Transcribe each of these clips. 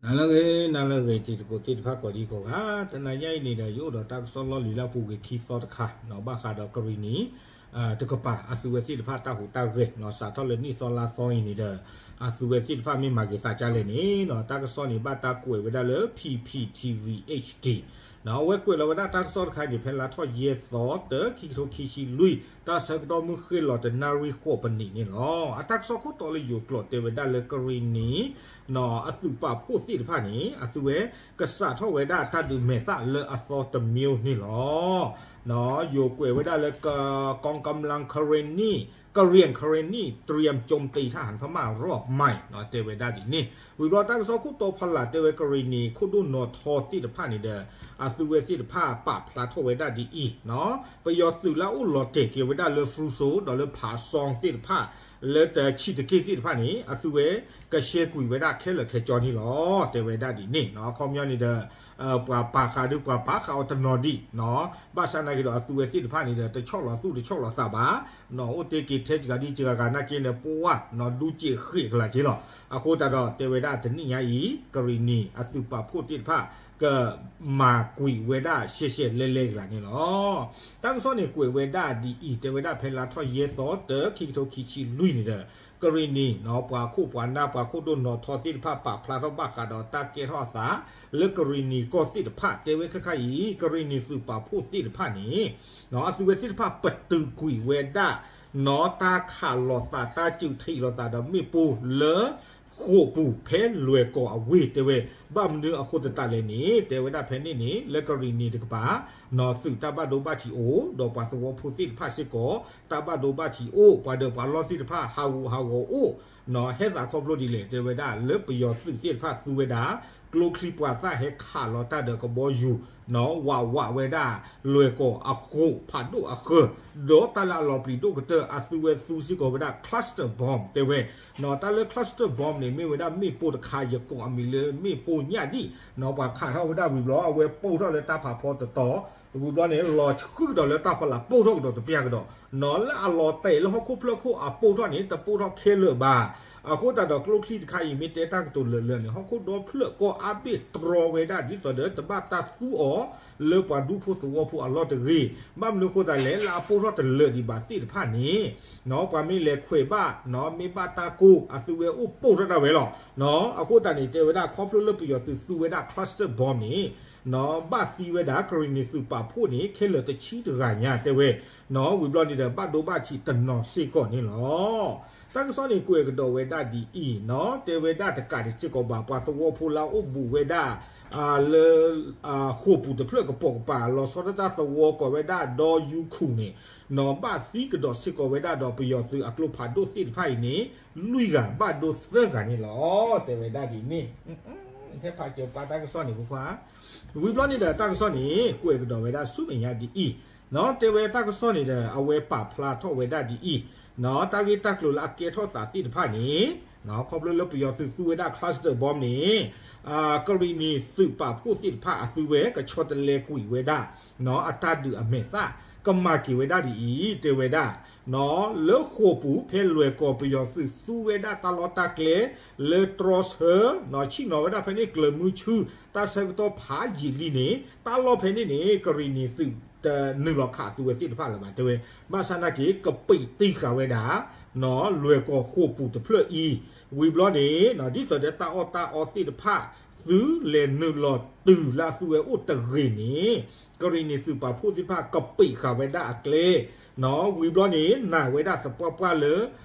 နၤလၢအဂ့ၤ နၤလၢအဂ့ၤ တံၤသကိးသ့ၣ်တဖၣ်ကိးဒံကိးဂၤ, တနၤညါအံၤန့ၣ်ဒီး ယအိၣ်ဒီးတၢ်ကစီၣ်လီၢ်လံၤလၢအပူၤကွံာ်ခံသီတခါ ဘၣ်ဃးဒီးကရံၣ်နံၤ တကပၤ အသုဝဲသ့ၣ်တဖၣ်တၢ်ဟူးတၢ်ဂဲၤ စးထီၣ်လၢနံၣ်သီလါသီအံၤန့ၣ်ဒီး အသုဝဲသ့ၣ်တဖၣ်မ့ၢ်မၤဂ့ၤသးဒ်လဲၣ်န့ၣ် တၢ်ကစီၣ်န့ၣ် ဘၣ်တၢ်ကွဲးဝဲဒၣ်လၢ P P T V H D အဝဲကွဲးလီၤဝဲဒၣ်တၢ်ကစီၣ်တခါအံၤန့ၣ် ဖဲလါထီၣ်ယဲၢ်သီ တၢ ခံကထိခံဆံလွံၢ် တၢ်ဆၢကတီၢ်မုၢ်ဃ့ၢ်လီၤတနၣ်ရံၣ်ဃိးပနံးန့ၣ်လီၤ. အတၢ်ကစီၣ်ခိၣ်တီလၢယိၤကျိာ်တဲဝဲဒၣ်လၢကရံၣ်နံၤ အသုးပာ်ဖှိၣ်သ့ၣ်တဖၣ်န့ၣ် အသုဝဲကစးထီၣ်ဝဲဒၣ်တၢ်ဒုးမဲာ်သၣ်လၢအသီတမံၤန့ၣ်လီၤ. ယိၤကွဲးဝဲဒၣ်လၢ กองกำลังเคเรนี กะเหรี่ยงเคเรนี เตรียมโจมตีทหารพม่ารอบใหม่ တဲဝဲဒၣ်ဒ်န့ၣ် ဝံၤဘျီတၢ်ကစီၣ်ခိၣ်တီဖီလာ်တဲဝဲကရံၣ်နံၤခိၣ်ဒိၣ်နီၤထီသ့ၣ်တဖၣ်န့ၣ်ဒီး အသုဝဲသ့ၣ်တဖၣ်ပာ်ဖျါထီၣ်ဝဲဒၣ်ဒ်အံၤ ပယီၤသုးလၢအအိၣ်လီၤတဲာ်က့ၤဝဲဒၣ်လၢ ဖရူစိၤ ဒီးလၢဖးစီသ့ၣ်တဖၣ် လၢတဆံးတက့ၢ်သ့ၣ်တဖၣ်န့ၣ် အသုဝဲကရှဲကွံာ်ဝဲဒၣ်ခဲလၢာ်ခဲဆ့န့ၣ်လီၤ တဲဝဲဒၣ်ဒ်န့ၣ် အခီပညီန့ၣ်ဒီး ပှၤပာ်ဃာ်ဒုးပှၤပာ်ဃာ်အီၤတနီၤဒံး ဘၣ်ဆၣ်နာ်က့ဒီးအသုဝဲသ့ၣ်တဖၣ်န့ၣ်ဒီး တဆီၣ်လီၤသူၣ်တဆီၣ်လီၤသးဘၣ် အိၣ်တ့ၢ်က့ၤထဲစှၤဒံစှၤဂၤနာ်က့န့ၣ် ပှၤဒူစ့ၣ်ဃ့ၣ်ကလာ်က့လီၤ. အဃိသတးဒီးတဲဝဲဒၣ်တနံၣ်ညါအံၤ ကရံၣ်နံၤအသုးပာ်ဖှိၣ်သ့ၣ်တဖၣ် ကမၤကွံာ်ဝဲဒၣ်ရှဲရှဲလဲလဲကလာ်န့ၣ်လီၤ. တၢ်ကစီၣ်န့ၣ်ကွဲးဝဲဒၣ်ဒ်အံၤ တဲဝဲဒၣ်ဖဲလါထီၣ်ယဲၢ်သီ တၢ ခံကထိခံဆံလွံၢ်န့ၣ်ဒီး ကရံၣ်နံၤ ပှၤခိၣ်ပှၤနၢ်ပှၤခိၣ်ဒိၣ်နီၤထီသ့ၣ်တဖၣ် ပာ်ဖျါထီၣ်ဘၣ်ဃးဒီးတၢ်ကဲထီၣ်အသး လၢကရံၣ်နံၤကီၢ်သ့ၣ်တဖၣ် တဲဝဲခဲခါအံၤ ကရံၣ်နံၤသုးပာ်ဖှိၣ်သ့ၣ်တဖၣ်န့ၣ် အသုဝဲသ့ၣ်တဖၣ်ပတုာ်ကွံာ်ဝဲဒၣ် နီၢ်တၢ်ခးလိာ်သးတၢ်စုးထံးလိာ်သးဒီးမ့ၣ်ပိၢ်လၢ ဃိာ်ပူၤဖဲလွဲၢ်ကီၢ်အဝ့ၢ်တဲဝဲ ဘၣ်မနုၤအဃိသတးလဲၣ်န့ၣ် တဲဝဲဒၣ်ဖဲန့ၣ်န့ၣ် လၢကရံၣ်နံၤတကပၤ နီၢ်သုးတၢ်ဘၣ်ဒိဘၣ်ထံးအိၣ် ဒီးပှၤသဝီဖိသ့ၣ်တဖၣ်စ့ၢ်ကီး တၢ်ဘၣ်ဒိဘၣ်ထံးအိၣ် ပှၤဒၢးပှၤလီၢ်သ့ၣ်တဖၣ် ဟးဂူာ်ဟးဂီၤအိၣ် နီၢ်ဟဲသးခီဖျိဒ်လဲၣ် တဲဝဲဒၣ်လၢပယီၤသုးသ့ၣ်တဖၣ်သူဝဲဒၣ် ကျိချံပှၤသၣ်ဟဲခးလီၤတၢ်ဒီးကဘီယူၤ နီၢ်ဝးဝးဝဲဒၣ် လွဲၢ်ကီၢ်အဃိာ်ဖးဒိၣ်အဃၢၤ ဒီးတၢ်လၢအလီၤပျံၤဒိၣ်ကတၢၢ် အသုဝဲသူစ့ၢ်ကီးဝဲဒၣ် cluster bomb တဲဝဲ နီၢ်တၢ်လၢ cluster bomb န့ၣ် မ့ၢ်ဝဲဒၣ်မ့ၣ်ပိၢ်တခါ ယကိးအမံၤလၢမ့ၣ်ပိၢ်ညၣ်ဒံၣ် နီၢ်ပှၤခးထီၣ်ဝဲဒၣ်ဝံၤဘျီ အဝဲပိၢ်ထီၣ်လၢတၢ်ဖးဖီတတီၤ ဝံၤဘျီန့ၣ် လီၤဆှုၣ်ကဒီးလၢတၢ်ဖီလာ် ပိၢ်ထီၣ်ကဒီးတပျၢ်ကဒီး နီၢ်လၢအလီၤတဲာ်လၢဟီၣ်ခိၣ်ဖျၢၣ်ခိၣ်အပိၢ်ထီၣ်န့ၣ် တပိၢ်ထီၣ်ခဲလၢာ်ဘၣ်. အဃိသတးဒီးကျိချံတခါအံၤ မ့ၢ်တဲတၢ်ကတိၤလၢာ်လၢာ်န့ၣ် ဟီၣ်ခိၣ်ဒီဖျၢၣ်ကီၢ်အါဘ့ၣ်တြီဝဲဒၣ် ဒ်သိးဒီးတဘၣ်တၢ်သူအီၤ လၢပှၤဒူဖိသဝီဖိအလီၢ်တဂ့ၤ. ဘၣ်မနုၤအဃိသတးလဲၣ် လၢအပိၢ်ထီၣ်တလၢာ်ဒံးဘၣ်သ့ၣ်တဖၣ်န့ၣ် ပှၤမ့ၢ်လဲၤခွဲးဘၣ် မ့ၢ်ဘၣ်တၢ်ကိၢ် အသုဝဲအိၣ်ပိၢ်ထီၣ်ဒၣ်ဝဲလီၤ. အဃိသတးန့ၣ် တဲဝဲဒၣ်ခီဖျိလၢပယီၤသုးသူဝဲဒၣ် cluster bomb န့ၣ် ဘၣ်သံဝဲဒၣ်ကရံၣ်နံၤသုးပာ်ဖှိၣ်န့ၣ် ခဲလၢာ်တဆံတဂၤညါတဲဝဲ ဝံၤဘျီန့ၣ်ဒီး ဘၣ်ဒိဘၣ်ထံးတနီၤစ့ၢ်ကီးန့ၣ်လီၤ. တၢ်ကစီၣ်န့ၣ်ကွဲးကဒီးဝဲဒၣ်ဒ်အံၤ နီၢ်တဲဝဲဒၣ်တကးဒံးစ့ၢ်ကီးဘၣ် ပှၤသဝီဖိလၢအအိၣ်ဘူးဝဲဒၣ် လၢ ဃိာ်ပူၤတဖျၢၣ်ကပိာ်ကပၤ လီၤဆီဒၣ်တၢ်သဝီကိးဝဲဒၣ်ဒီယူခူၣ်န့ၣ် နီၢ်ဘၣ်သံကဒီးစ့ၢ်ကီးဝဲဒၣ်ဒီးပယီၤသုးအကျိဖးဒိၣ်သ့ၣ်တဖၣ်အံၤန့ၣ် လွံၢ်ဂၤဘၣ်ဒိသၢဂၤန့ၣ်လီၤ. တဲဝဲဒၣ်ဒ်န့ၣ် ဟဲဖးကၢၤပာ်တၢ်ကစီၣ်န့ၣ်ဖိခွါ ဝံၤဘျီန့ၣ်ဒီးတၢ်ကစီၣ်န့ၣ် ကွဲးကဒီးဝဲဒၣ်ဆူမဲာ်ညါဒ်အံၤ နီၢ်တဲဝဲတၢ်ကစီၣ်န့ၣ်ဒီး အဝဲပာ်ဖျါထီၣ်ဝဲဒၣ်ဒ်အံၤ နီၢ်တၢ်ဂ့ၢ်တၢ်ကျိၤလၢအကဲထီၣ်သးသ့ၣ်တဖၣ်န့ၣ် နီၢ်ခီဖျိလၢပယီၤသုးသူဝဲဒၣ် cluster bomb န့ၣ် ကရံၣ်နံၤသုးပာ်ဖှိၣ်သ့ၣ်တဖၣ်အသုဝဲကဆီတလဲကွံာ်ဝဲဒၣ် နီၢ်အတၢ်ဒုးအမဲာ်သၣ် ကမၤက့ၤဝဲဒၣ်ဒ်အံၤ တဲဝဲဒၣ် နီၢ်လၢဃိာ်ပူၤဖဲလွဲၢ်ကီၢ်ပယီၤသုးသူဝဲဒၣ်တၢ်လီၢ်တၢ်ကျဲ လၢတြီဆၢ နီၢ်ဆ့ၣ်နီၤဝဲဒၣ်ဖဲန့ၣ်ကျၢၤမုဆူ တၢ်ဆၢကတီၢ်ဖးယံာ်လံန့ၣ် တၢ်လီၢ်ဖဲန့ၣ်န့ၣ် ကရံၣ်နံၤသုးတနုာ်လီၤခးအသုဝဲသ့ၣ်တဖၣ်လၢၤဘၣ်တဲဝဲ ဘၣ်ဆၣ်နာ်က့ ကပံာ်တံၢ်ဃာ်ဝဲဒၣ် နီၢ်လွဲၢ်ကီၢ်ဃိာ်ပူၤတဖျၢၣ်အံၤ ဝံၤဘျီန့ၣ် ဒ်သိးဒီးတၢ်အီၣ်တၢ်အီသ့ၣ်တဖၣ် သုလဲၤနုာ်လီၤတုၤလၢအသုဝဲအိၣ်တဂ့ၤန့ၣ် ကရံၣ်နံၤသုးပာ်ဖှိၣ်သ့ၣ်တဖၣ်ကပံာ်ဃာ်ဝဲဒၣ်အကျဲ နီၢ်ဝံၤဘျီန့ၣ် နာ်ဝဲဒၣ်သပှၢ်ပှၢ်လၢ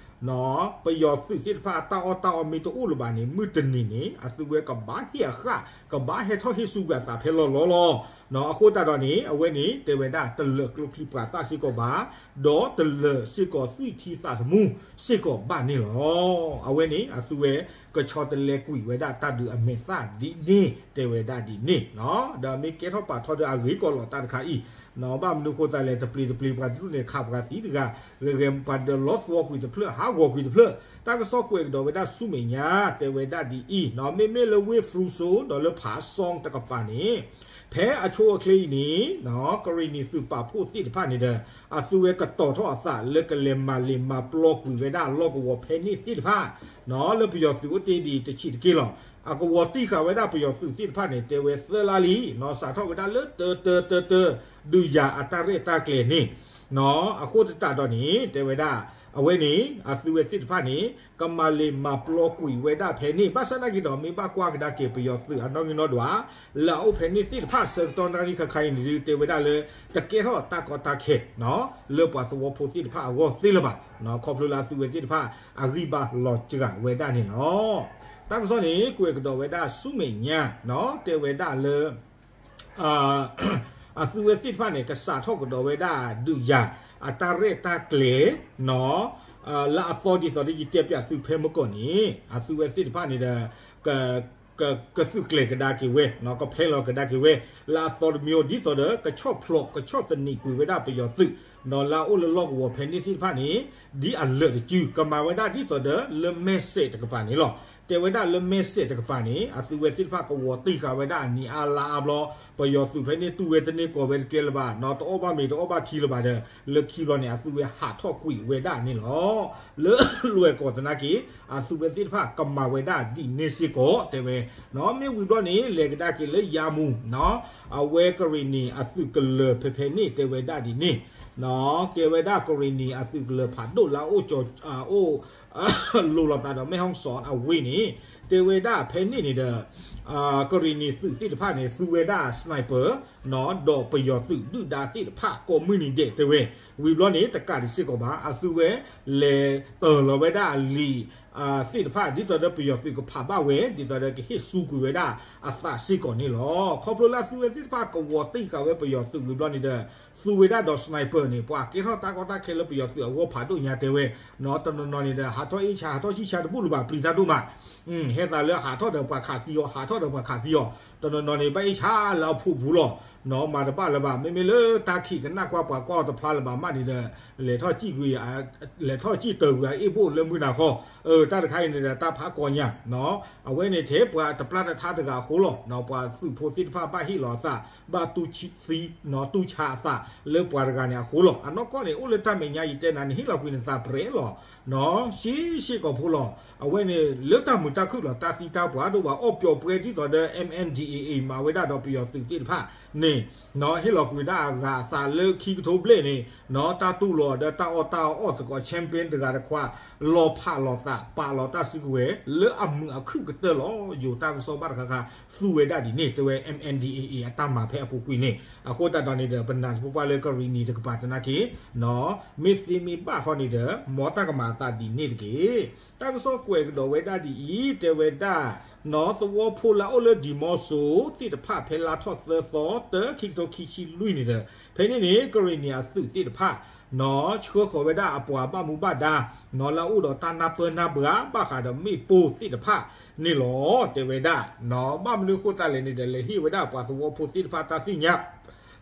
နီၢ်ပယီၤသုးသ့ၣ်တဖၣ်အတၢ်အီၣ်တၢ်အီမ့ၢ်တအိၣ်လၢၤဘၣ်န့ၣ် မုၢ်တနံၤန့ၣ် အသုဝဲကဘၣ်ဟ့ၣ်အဃၣ် ကဘၣ်ဟဲထီၣ်ဟ့ၣ်ဆူၣ်ကွံာ်အသးဖဲလီၤလီၤလီၤ. နီၢ်အဃိသတးဒီးန့ၣ် အဝဲန့ၣ်တဲဝဲဒၣ်တလၢာ်ကျိချံပှၤသၣ်စ့ၢ်ကီးဘၣ် ဒီးတလၢာ်စ့ၢ်ကီးသွံၣ်ထံသးသမူစ့ၢ်ကီးဘၣ်န့ၣ်လီၤ. အဝဲန့ၣ် အသုဝဲကဆီတလဲကွံာ်ဝဲဒၣ်တၢ်ဒုးအမဲာ်သၣ်ဒ်န့ၣ် တဲဝဲဒၣ်ဒ်န့ၣ်လီၤ. ဒီးမ့ၢ်ကဲထီၣ်ပာ်ထီၣ်ဒီးအဂ့ၤကီးလီၤတၢ်တခါအံၤ နီၢ်ဘၣ်မနုၤဃိသတးလဲၣ် တပျ့ၤတပျ့ၤပှၤတဒူၣ်န့ၣ် ခးပှၤသံတဂၤ ဂ့ၤဂ့ၤပှၤဒီးလီသဝီကွံာ်တဖျၢၣ် ဟးဂီၤကွံာ်တဖျၢၣ် တၢ်ကစီၣ်ကွဲးကဒီးဝဲဒၣ်ဆူမဲာ်ညါ တဲဝဲဒၣ်ဒ်အံၤ နီၢ်မ့မ့ၢ်လၢဝ့ၢ်ဖရူစိ ဒီးလၢဖးစီတကပၤန့ၣ် ဖဲအဆိအချ့အံၤန့ၣ် ကရ့ၣ်နံၤသုးပာ်ဖှိၣ်သ့ၣ်တဖၣ်န့ၣ်ဒီး အသုဝဲကတီၤထီၣ်အသးလၢကလဲၤမၤလ့ၤမၤပျီကွံာ်ဝဲဒၣ်လီၢ်ကဝီၤဖဲန့ၣ်သ့ၣ်တဖၣ် လၢပယီၤသုးအိၣ်တ့ၢ်ဒံးတဆံးတက့ၢ်လီၤ. အကဝီၤတံၢ်ဃာ်ဝဲဒၣ်ပယီၤသုးသ့ၣ်တဖၣ်န့ၣ် တဲဝဲသၢလါလံ စးထီၣ်ဝဲဒၣ်လၢတၢတၢတၢတၢ ဒုးယၤအတၢ်ရဲၣ်တၢ်ကျဲၤန့ၣ် အဃိသတးဒီးန့ၣ် တဲဝဲဒၣ် အဝဲန့ၣ် အသုဝဲသ့ၣ်တဖၣ်န့ၣ် ကမၤလ့ၤမၤပျီကွံာ်ဝဲဒၣ်ဖဲန့ၣ် ဘၣ်ဆၣ်သနာ်က့ဒီး မ့ၢ်ဘၣ်ကွၢ်ကဒါက့ၤပယီၤသုးအနီၣ်ဂံၢ်နီၣ်ဒွး လၢအအိၣ်ဖဲန့ၣ်သ့ၣ်တဖၣ် ဆၢကတီၢ်နၣ်ရံၣ်ခါခါအံၤန့ၣ်ဒုး တဲဝဲဒၣ်လၢ တကဲထီၣ်တၢ်ကီတၢ်ခဲ လၢပှၤသဝီဖိသ့ၣ်တဖၣ်အဂီၢ်သ့လၢၤဘၣ် ခီဖျိလၢအသုဝဲသ့ၣ်တဖၣ် အဂံၢ်ဘါလီၤစှၤဝဲဒၣ်န့ၣ်လီၤ. တၢ်ကစီၣ်န့ၣ် ကွဲးကဒီးဝဲဒၣ်ဆူမဲာ်ညါ တဲဝဲဒၣ်လၢ အသုဝဲသ့ၣ်တဖၣ်န့ၣ် ကစးထီၣ်ကဒီးဝဲဒၣ်ဒုးယၤ အတၢ်ရဲၣ်တၢ်ကျဲၤ လၢအသီဒ်သိးဒီးယတဲပၠးသုဖဲမုၢ်ကီၢ်န့ၣ် အသုဝဲသ့ၣ်တဖၣ်န့ၣ်ဒီး ကသုးကျဲၤကဒါက့ၤဝဲ ကဖျဲလီၤကဒါက့ၤဝဲ လၢအသီတမံၤ ဒ်သိးဒီး ကဆီၣ်ဖျိး ကဆီၣ်သနံးကွံာ်ဝဲဒၣ်ပယီၤသုး လၢအအိၣ်လၢလီၢ်ကဝီၤဖဲန့ၣ်သ့ၣ်တဖၣ်န့ၣ် ဒ်အလၢာ်တစု ကမၤဝဲဒၣ်ဒ်သိးဒီး လၢမဲာ်ဆဲးတကပၤန့ၣ်လီၤ. တဲဝဲဒၣ်လၢမဲာ်ဆဲးတကပၤန့ၣ် အသုဝဲသ့ၣ်တဖၣ်ကဝီၤတံၢ်ဃာ်ဝဲဒၣ်အနံၤအါလါအါဘျီ ပယီၤသုးဖဲန့ၣ်တူၢ်ဝဲတန့ၢ်ကီၢ်ဝဲတကဲလၢၤဘၣ် တအီၣ်ဘၣ်မ့ၤတအီၣ်ဘၣ်ထံလၢၤဘၣ်ဒီး လၢခံဘျီန့ၣ် အသုဝဲဟးထီၣ်ကွံာ်ဝဲဒၣ်န့ၣ်လီၤ. လၢလွဲၢ်ကီၢ်သနာ်က့ အသုဝဲသ့ၣ်တဖၣ်ကမၤဝဲဒၣ်ဒ်န့ၣ်စ့ၢ်ကီး တဲဝဲ မ့ၢ်ဝံၤဘျီန့ၣ် လဲၤကဒါက့ၤလၢယၤမူ အဝဲကရ့ၣ်နံၤအသုးကလၢၤဖဲဖဲန့ၣ် တဲဝဲဒၣ်ဒ်န့ၣ် ကဲဝဲဒၣ်ကရ့ၣ်နံၤအသုးကလၢၤဖးဒိၣ်လၢအအိၣ်ကၠီၤ အအိၣ် လိၤလိာ်သးဒီးမဲၣ်ဟီၣ်စီအဝ့ၢ်န့ၣ် တဲဝဲဒၣ်ဖဲန့ၣ်န့ၣ်ဒီး ကရ့ၣ်နံၤသုးသ့ၣ်တဖၣ်န့ၣ် သူဝဲဒၣ် sniper ဒီးပယီၤသုးဒုၣ်ဒါသ့ၣ်တဖၣ်ကိးမုၢ်နံၤဒဲးတဲဝဲ ဝံၤဘျီန့ၣ် တကးဒံးစ့ၢ်ကီးဘၣ် အသုဝဲလဲၤတၢၤလီၤဝဲဒၣ်အလံာ်သ့ၣ်တဖၣ် ဒ်သိးဒီးပယီၤသုးကဖးဘၣ်ဝဲ ဒ်သိးဒီးကဟ့ၣ်ဆူကွံာ်ဝဲဒၣ်အသးစ့ၢ်ကီးန့ၣ်လီၤ. ခီဖျိလၢအသုဝဲသ့ၣ်တဖၣ်ကဝီၤတံၢ်ဃာ်ဝဲပယီၤသုးဝံၤဘျီန့ၣ်ဒီး သူဝဲဒၣ်ဒီး sniper န့ၣ် ပှၤကဲထီၣ်တၢ်ကီတၢ်ခဲလၢပယီၤသုးအဂီၢ်ဖးဒိၣ်ညါတဲဝဲ တနီၤနီၤန့ၣ်ဒီး ဟးထီၣ်အ့ၣ်ဆါ ဟးထီၣ်ဆံၣ်ဆါတဘူၣ်လၢၤဘၣ် ပျံၤတၢ်ဒိၣ်မး ဟဲသးလၢဟးထီၣ်ဒီးပှၤခးသံအီၤ ဟးထီၣ်ဒီးပှၤခးသံအီၤ တနီၤနီၤန့ၣ် ဘၣ်အ့ၣ်ဆါလၢအဖှိၣ်ပူၤလီၤ မၤတဘၣ်လၢၤဘၣ် မ့မ့ၢ်လၢတၢ်ခံးကနၣ်ကွၢ်ပှၤကွၢ်အီၤတဖျါလၢၤဘၣ်မးန့ၣ်ဒီး လဲၤထီၣ်စံၣ်ကွံာ် လဲၤထီၣ်စံၣ်တၢၤကွံာ်အအ့ၣ်ဘိၣ်လၢမုၢ်နၤဃီ တၢ်တခါအံၤန့ၣ်ဒီး တၢ်ဖးကီညါ အဝဲန့ၣ်ထဲပှၤတပျၢ်တထါတဂၤအဃိလီၤ ပှၤသုးဖိသ့ၣ်တဖၣ်ဘၣ်ဟ့ၣ်လီၤအသး ဘၣ်တူၢ်ဆါအသးလၢပှၤတဂၤန့ၣ်အဃိလီၤ. အနီၢ်ကီၢ်န့ၣ် အိၣ်လၢတၢ်မဲာ်ညါယတဲနၤန့ၣ် ဟ့ၣ်လီၤကွံာ်နသးပရဲလီၤ စ့စ့ၢ်ကီးဖိလီၤ. အဝဲန့ၣ် လၢတၢ်မုာ်တၢ်ခုၣ်လီၤ တၢ်သံတၢ်ပှၢ်ဒိၣ်ဘၣ် အီၣ်ပျီၤပှဲၤဒ်သိးဒီး M N D A A မၤဝဲဒၣ်ဒီးပယီၤသုးသ့ၣ်တဖၣ်န့ၣ် ဟ့ၣ်လီၤကွံာ်ဝဲဒၣ်အဂၤအသးလၢခံကထိဘျဲၣ်န့ၣ် တၢ်တူၢ်လိာ်ဒီးတၢ်အီၣ်တၢ်အီၣ်သကိး champion တဂၤတခွါ လီၤဖးလီၤသး ပာ်လီၤတၢ်စုကဝဲၤ လၢအမုာ်အခုၣ်ကတၢၢ်လီၤ. ယိၤတၢ်ကစီၣ်ဘၣ်တခါခါ သူဝဲဒၣ်ဒ်န့ၣ် တဲဝဲ M N D A A အတၢ်မၤဖဲအပူၤကွံာ်န့ၣ် အဃိသတးဒီးန့ၣ်ဒီး ပနာ်သပှၢ်ပှၢ်လၢကရ့ၣ်နံၤတကပၤသနာ်က့ မ့ၢ်သ့မ့ၢ်ဘၣ်ဃီန့ၣ်ဒီး မ်တၢ်ကမၤအသးဒ်န့ၣ်တက့ၢ်. တၢ်ကစီၣ်ကွဲးကဒီးဝဲဒၣ်ဒ်အံၤ တဲဝဲဒၣ် သဝီဖိလၢအအိၣ်လၢဒံၤမီစိၤသ့ၣ်တဖၣ် ဖဲလါထီၣ်သၢသီ တၢ ခံကထိခံဆံလွံၢ်န့ၣ်ဒီး ဖဲန့ၣ်န့ၣ် ကရ့ၣ်နံၤအသုးသ့ၣ်တဖၣ် ဆှၢဃီၤဝဲဒၣ်အပှၤဘၣ်မူဘၣ်ဒါ လၢအအိၣ်ဒီးတၢ်နၢ်ပၢၢ်နၢ်ဘှါ ဘၣ်ဃးဒီးမ့ၣ်ပိၢ်သ့ၣ်တဖၣ်န့ၣ်လီၤ. တဲဝဲဒၣ် ဘၣ်မနုၤဃိသတးလဲၣ်န့ၣ်ဒီး လဲၤဟ့ၣ်ဝဲဒၣ်ပှၤသဝီဖိသ့ၣ်တဖၣ်တၢ်သ့ၣ်ညါ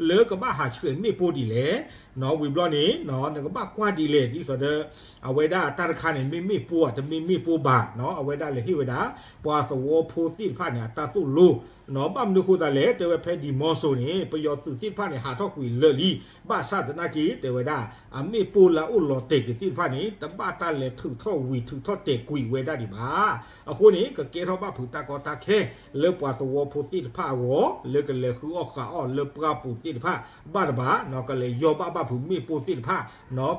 လၢကဘၣ်ဟးဆှဲးမ့ၣ်ပိၢ်ဒ်လဲၣ် ဝံၤဘျီန့ၣ် နကဘၣ်ကွၢ်ဒ်လဲၣ် ဒ်သိးဒီး အဝဲဒၣ်တၢ်တခါန့ၣ် မ့ၢ်မ့ၣ်ပိၢ်ဧါ တမ့ၢ်မ့ၣ်ပိၢ်ဘၣ် အဝဲဒၣ်လဲၤဟ့ၣ်ဝဲဒၣ် ပှၤသဝီဖိသ့ၣ်တဖၣ်န့ၣ် အတၢ်သိၣ်လိ ဘၣ်မနုၤဃိသတးလဲၣ် တဲဝဲဖဲဒံၤမီစိၤန့ၣ် ပယီၤသုးသ့ၣ်တဖၣ်န့ၣ် ဟးထီၣ်ကွံာ်လၢာ်လံ ဘၣ်ဆၣ်သနာ်က့ တဲဝဲဒၣ် အမ့ၣ်ပိၢ်လၢအအိၣ်လီၤတဲာ်က့ၤသ့ၣ်တဖၣ်န့ၣ် တဘၣ်တၢ်လဲၤထုးထီၣ်ဝံၤထုးထီၣ်တဲာ်ကွံာ်ဝဲဒၣ်ဒံးဘၣ်. အဃိန့ၣ် ကကဲထီၣ်ဘၣ်ဖုးတၢ်ကီတၢ်ခဲ လၢပှၤသဝီဖိသ့ၣ်တဖၣ်အဂီၢ် လၢကလဲၤဃုအီၣ်ဃုအီၣ်လၢပှၢ်ပူၤသ့ၣ်တဖၣ် ဘၣ်တဘၣ် ကလဲၤယီၢ်ဘၣ်ဘၣ်ဖုးမ့ၣ်ပိၢ်သ့ၣ်တဖၣ်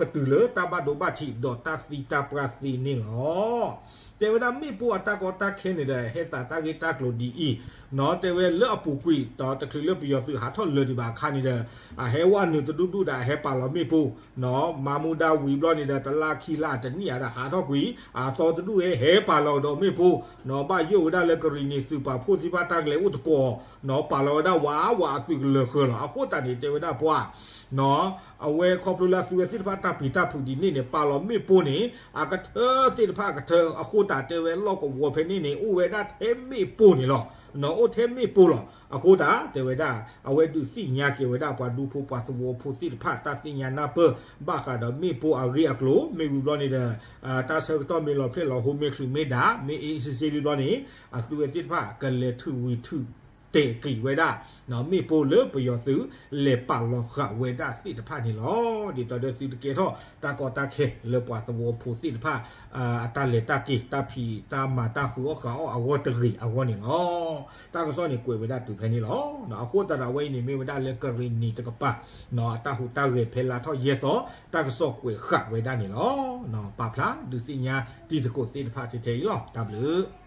ကတုၤလၢတၢ်ဘၣ်ဒိဘၣ်ထံးဒီးတၢ်သံတၢ်ပှၢ်သ့န့ၣ်လီၤ. တဲဝဲဒၣ်မ့ၣ်ပိၢ်အတၢ်ကီတၢ်ခဲန့ၣ်ဒီး ဟဲသးတၢ်ဂ့ၢ်တၢ်ကျိၤဒ်အံၤ တဲဝဲလၢအပူၤကွံာ် တချုးလၢပယီၤသုးဟးထီၣ်လၢာ်ဒံးဘၣ်အခါန့ၣ်ဒီး အဟဲဝဲနုာ်တဒူၣ်ဒူၣ်ဒီး အဟဲပာ်လီၤမ့ၣ်ပိၢ် မၤမူဒါဝံၤဘျီန့ၣ်ဒီး တလါခံလါတနံၣ်ဧါဒီး ဟးထီၣ်ကွံာ် အသီတဒူၣ်ဝဲ ဟဲပာ်လီၤကဒီးမ့ၣ်ပိၢ် ဘၣ်ယိၣ်ဝဲဒၣ်လၢကရ့ၣ်နံၤသုးပာ်ဖှိၣ်သ့ၣ်တဖၣ်တၢ်ကလဲၤအိၣ်သကိး ပာ်လီၤဝဲဒၣ်ဝးဝးအသုးကလၢၤဃၢၤလီၤ. အဃိသတးန့ၣ် တဲဝဲဒၣ်ပှၤ အဝဲခီဖျိလၢအသုဝဲသ့ၣ်တဖၣ်တၢ်ပျံၤတၢ်ဖုးဒ်န့ၣ်န့ၣ် ပာ်လီၤမ့ၣ်ပိၢ်န့ၣ် အကထၢသ့ၣ်တဖၣ်အကထၢ အဃိသတးတဲဝဲလီၢ်ကဝီၤဖဲန့ၣ်န့ၣ် အိၣ်ဝဲဒၣ်ထဲမ့ၣ်ပိၢ်န့ၣ်လီၤ. အိၣ်ထဲမ့ၣ်ပိၢ်လီၤ. အဃိသတးတဲဝဲဒၣ် အဝဲဒုးသ့ၣ်ညါက့ၤဝဲဒၣ်ပှၤဒူဖိပှၤသဝီဖိသ့ၣ်တဖၣ် တၢ်သ့ၣ်ညါနၢ်ပၢၢ် ဘၣ်ဃးဒီးမ့ၣ်ပိၢ်အဂ့ၢ်အကျိၤ မ့ၢ်ဝံၤဘျီန့ၣ်ဒီး တၢ်ဆၢကတီၢ်မ့ၢ်လီၤဖျဲၣ်လီၤဟိ မ့ၢ်ချုးမ့ၢ်ဒၣ် မ့ၢ်အ့ၣ်စ့စ့လံဘျီန့ၣ် အသုဝဲသ့ၣ်တဖၣ်ကလဲၤထုးဝံၤထုး တဲာ်က့ၤဝဲဒၣ် မ့ၣ်ပိၢ်လၢပယီၤသုး လဲၤပာ်လီၤဃာ်ဝဲဒၣ်သ့ၣ်တဖၣ်န့ၣ်လီၤ. ဒ်သိးဒီးသုတကဲထီၣ်တၢ်ကီတၢ်ခဲလၢပှၤသဝီဖိသ့ၣ်တဖၣ် အတၢ်လဲၤတၢ်က့ၤ တၢ်ဖံးတၢ်မၤ တၢ်ဃုအီၣ်ဃုအီအဂီၢ်တဂ့ၤအဂီၢ်န့ၣ်လီၤ. တၢ်ကစီၣ်န့ၣ်ကွဲးဝဲဒၣ်တုၤဖဲန့ၣ်လီၤ. အဃိသတးဒီးအဝဲအံၤန့ၣ်မ့ၢ်ဝဲဒၣ်လၢကရ့ၣ်နံၤတကပၤ အတၢ်ဟူးတၢ်ဂဲၤဖဲလါထီၣ်ယဲၢ်သီ တၢ်ကစီၣ်ကွဲးဃာ်ဝဲဒၣ်န့ၣ်လီၤ. ပာ်ဖျါဒုးသ့ၣ်ညါတံၤသကိးသ့ၣ်တဖၣ်ထဲထဲအံၤလီၤ. တၢ်ဘျုး